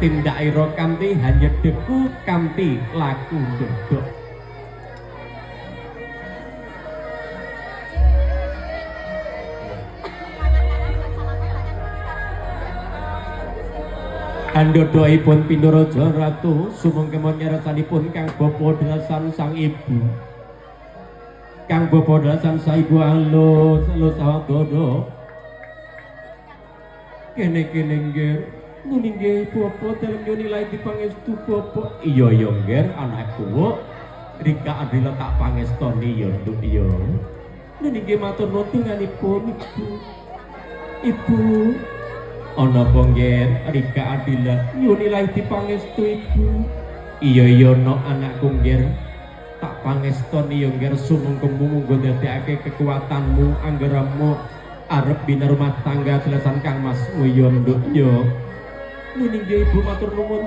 Tindakira kanthi hanyedheku kanthi laku ndodhok. Andodhoipun Pindaraja Ratu sumangga nyarasanipun kang bapa delasan sang ibu. Kang bapa delasan sang ibu alus alus sawadodo. Kene-kene nggih nuni nggih bapa dalem nyuni lae dipangestu bapa. Iya ya nggih anakku. Rika Adila tak pangestoni ya nduk ya. Nuni nggih matur nuwun tunganipun ibu. Ibu ana apa nggih Rika Adila nyuni lae dipangestu ibu. Iya iya no anakku nggih tak pangestoni ya nggih sumangga munggo ndadekake kekuatanmu anggaramu arep bina rumah tangga jelasan Kang Masmu ya nduk ya. Nuni nggih ibu matur nuwun.